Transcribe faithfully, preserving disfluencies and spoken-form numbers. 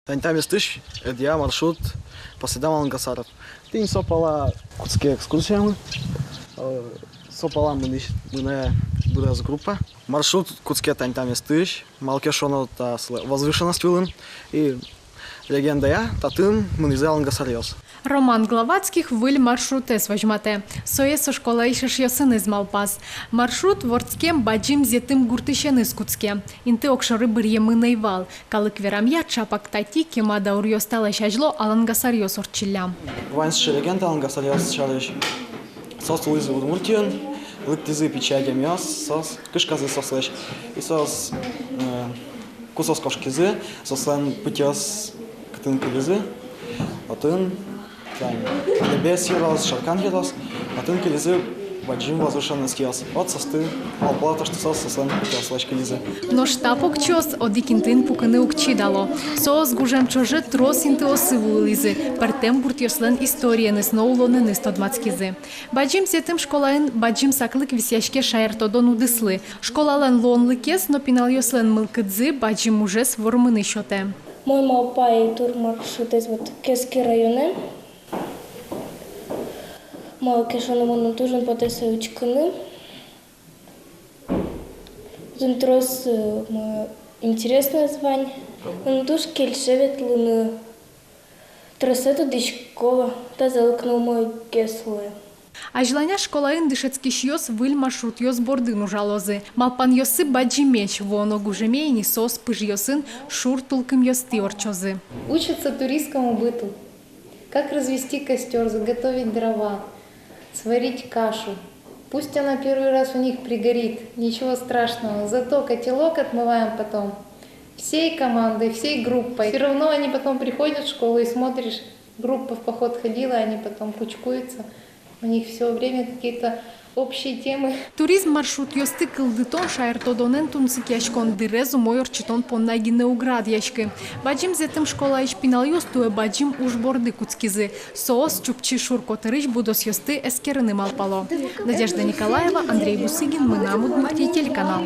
Тани та местысь ӧдъя маршрут по следам Алангасаров. Тӥни со пала кутске экскурсиямы. Э, со пала мынэ, мынэ быдэс группа. Маршрут кутске тани та местысь, малы ке шуоно та сылэ возвышенность вылын. И легендая, татын мынӥзы алангасаръёс. Роман Главатских выль маршрутэз возьматэ. Сое со школаысь эшъёсыныз малпаз. Маршрут вордскем Бадӟым Зетым гуртысеныз кутске. Инты огшоры быръемын ӧй вал. Калык верамъя, чапак татӥ кема дауръёс талэсь азьло алангасаръёс ортчиллям. Вань сыӵе легенда алангасаръёс сярысь. Соос улӥзы Удмуртиын, лыктӥзы пичи адямиос, соос кышказы соослэсь. И соос, э, ку соос кошкизы, соослэн пытьыос кытын кылизы, отын, тань, Дэбес ёрос, Шаркан ёрос, отын кылизы бадӟым возвышенностьёс. Вот соосты малпало то, что соос соослэн пытьыослэсь кылизы. Нош та покчиос одӥг интыын пукыны уг чидало. Соос гужем ӵоже трос интыосы вуылӥзы, пӧртэм гуртъёслэн историеныз но улонэныз тодматскизы. Бадӟым Зетым школаын бадӟым саклык висъяське шаертодон удыслы. Школалэн луонлыкез но пиналъёслэн мылкыдзы бадӟым ужез вормыны сётэ. Мон малпай тур маршрутэз вот Кески районэ. Малы ке шуоно, мыным туж ик потэ сое учкыны. Отын трос, э, м, интересноез вань. Мыным туж кельше ветлыны. Тросэз тодӥсько, тазалык но умойгес луэ. Азьланяз школаын дышетскисьёс выль маршрутъёс бордын ужалозы. Малпанъёссы бадӟымесь, вуоно гужеме ини соос пыжъёсын шур тулкымъёстӥ ортчозы. Учатся туристскому быту. Как развести костёр, заготовить дрова, сварить кашу. Пусть она первый раз у них пригорит, ничего страшного. Зато котелок отмываем потом всей командой, всей группой. Всё равно они потом приходят в школу и смотришь, группа в поход ходила, они потом кучкуются. У них всё время какие-то общие темы. Туризм маршрутъёсты кылдытон шаертодонэн тунсыкъяськон дырез умой ортчытон понна гинэ уг радъяськы. Бадӟым Зетым школаысь пиналъёс туэ бадӟым уж борды кутскизы. Соос Чупчи шур котырысь будосъёсты эскерыны малпало. Надежда Николаева, Андрей Бусыгин, «Мынам Удмуртие» телеканал.